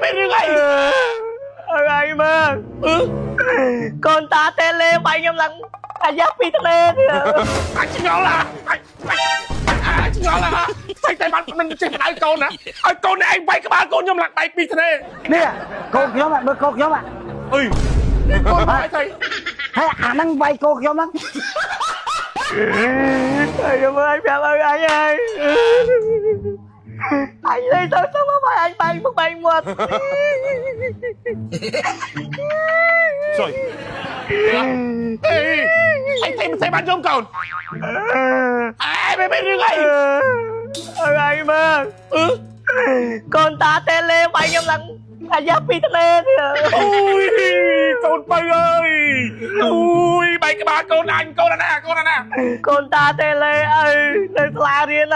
មានរឿងអី អើយមើល អឺ កូនតាតេលេវាយខ្ញុំឡើងអាយ៉ាពីធ្នេទៀត អញឆ្ងល់ឡាអញអញឆ្ងល់ឡាស្អីតែបានមិនចេះបដៅកូនណាឲ្យកូននេះឯងវាយក្បាលកូនខ្ញុំឡើងដៃពីរធ្នេ នេះកូនខ្ញុំមើលកូនខ្ញុំ អើយកូនវាយស្អី ហើយអាហ្នឹងវាយកូនខ្ញុំហ្នឹង អើយមើលអញប្រាប់ឲ្យអញហើយអញលេងទៅទៅមកអញបែកមុខបែកមាត់ សុយអេអីតែមិនចេះបានយំកូនអេមិនមានរឿងអី អើយមើល អឺ កូនតាតេលេវាយខ្ញុំឡើងអាយ៉ាពីធ្នេទៀត អូយកូនបើអើយអូយបែកក្បាលកូនអញកូនអាណាកូនអាណា កូនតាតេលេអើយនៅសាលារៀន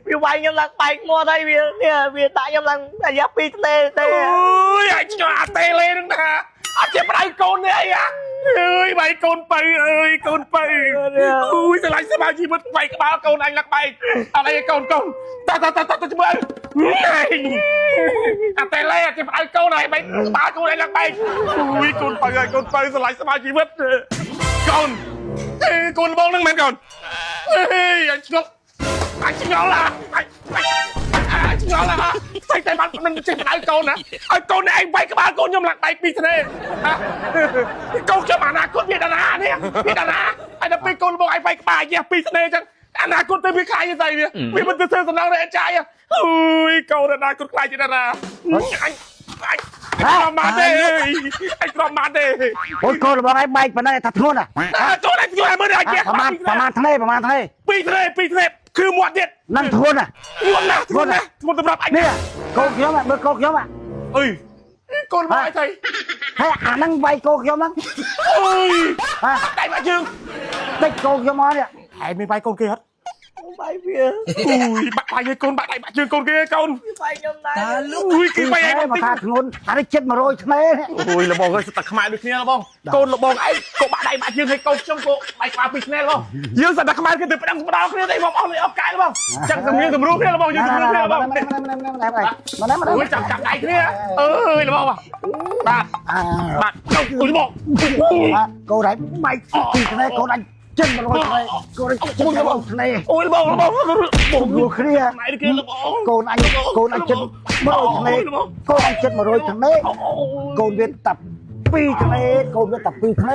វាវាយខ្ញុំឡើងបែកមាត់ហើយវានេះវាដាក់ខ្ញុំឡើងអាយ៉ាពីធ្នេទេ អូយអញឆ្ងល់អាតេលេនឹងថាអត់ចេះបដៅកូននេះអីអាអើយបែកកូនបើអើយកូនបើអូយស្រឡាញ់ស្មាជីវិតបែកក្បាលកូនអញឡើងបែកអត់អីកូនកូនតាតាតាតាជាមួយអាតេលេអត់ចេះបដៅកូនហើយបែកក្បាលកូនអញឡើងបែកអូយកូនបើអើយកូនបើស្រឡាញ់ស្មាជីវិតកូនអេកូនបងនឹងមែនកូនអេអញឆ្ងល់អញឆ្ងល់ឡាអញអញឆ្ងល់ឡាស្អីតែបានមិនចេះបដៅកូនណាឲ្យកូននេះឯងវាយក្បាលកូនខ្ញុំឡើងបែកពីរធ្នេហ៎កូនខ្ញុំអនាគតវាតារានេះវាតារាហើយដល់ពេលកូនរបស់ឯងវាយក្បាលយ៉ាពីរធ្នេអញ្ចឹងអនាគតទៅវាខ្លាចស្អីវាវាមិនទៅធ្វើសំណងរែចាយអូយកូនអនាគតខ្លាចជាតារាអញអញក្រំមកទេអញក្រំមកទេ អូយកូនរបស់ឯងបែកប៉ុណ្ណឹងថាធ្ងន់ហ៎ កូនឯងជួយមើលឲ្យគេ ប្រហែលប្រហែលធ្នេប្រហែលធ្នេ ពីរធ្នេពីរធ្នេគឺមាត់ទៀត នឹងធ្ងន់ហ៎ ធ្ងន់ណាស់ធ្ងន់ណាស់ធ្ងន់សម្រាប់អញ នេះកូនខ្ញុំមើលកូនខ្ញុំ អើយកូនមកអីថៃ ហើយអាហ្នឹងវាយកូនខ្ញុំហ្នឹង អើយ ហ่า ដៃបាក់ជើង តិចកូនខ្ញុំមកនេះ ឯងមានបាយកូនគេអត់ បាយវា អូយបាក់បាយកូនបាក់ដៃបាក់ជើងកូនគេកូន បាយខ្ញុំដែរ អូយគេបាយឯង មកថាធ្ងន់អានេះចិត្ត100ធ្នេ អូយលបងអើយសិតតែខ្មែរដូចគ្នាលបងកូនលបងឯងក៏បាក់ដៃបាក់ជើងឲ្យកូនខ្ញុំក៏បែកក្បាលពីរធ្នេលបងយើងសិតតែខ្មែរគេទៅប្តឹងផ្ដោគ្នាទេបងអស់លេអស់កាយលបងចឹងសម្រៀងសម្រួលគ្នាលបងយើងសម្រួលគ្នាលបង មកណាមកណា អូយចាំចាប់ដៃគ្នាអើយលបងបាទបាទអូយលបង កូនឯងបែកពីធ្នេកូនអញចិត្ត100ធ្នេកូនអញចិត្ត100ធ្នេ អូយលបងលបងបង រួគ្នា ម៉ែគេលបង កូនអញកូនអញចិត្ត100ធ្នេកូនអញចិត្ត100ធ្នេកូនវាតា2ធ្នេកូនវាតា2ធ្នេ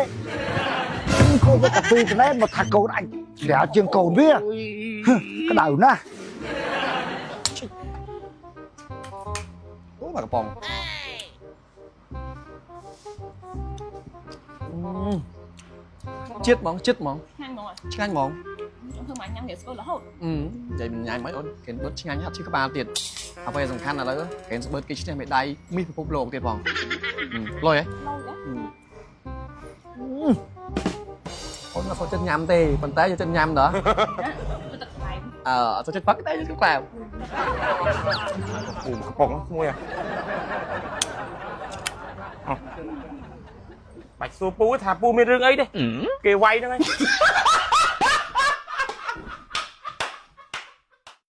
កូនវាតា2ធ្នេមកថាកូនអញស្រាលជាងកូនវាក្តៅណាស់ អូមកកំប៉ុងជាតិហ្មងជាតិហ្មង ឆ្ងាញ់ហ្មង ឆ្ងាញ់ហ្មង ខ្ញុំធ្វើមកញ៉ាំវាស្គាល់រហូត អឺនិយាយមិនញ៉ាំមិនអូនគេបឺតឆ្ងាញ់ហាត់ឈឺក្បាលទៀតអ្វីសំខាន់ឥឡូវគេស្បឺតគេឈ្នះមេដាយមាសពិភពលោកទៀតផងលុយហ៎ ឡូយណា អូនអត់សូវចិត្តញ៉ាំទេប៉ុន្តែយកចិត្តញ៉ាំដល់ ទៅទឹកក្លែម អឺអត់សូវចិត្តផឹកតែយកចិត្តក្លែម អូកំប៉ុងមួយអាបាច់សួរពូថាពូមានរឿងអីទេគេវាយហ្នឹងហើយ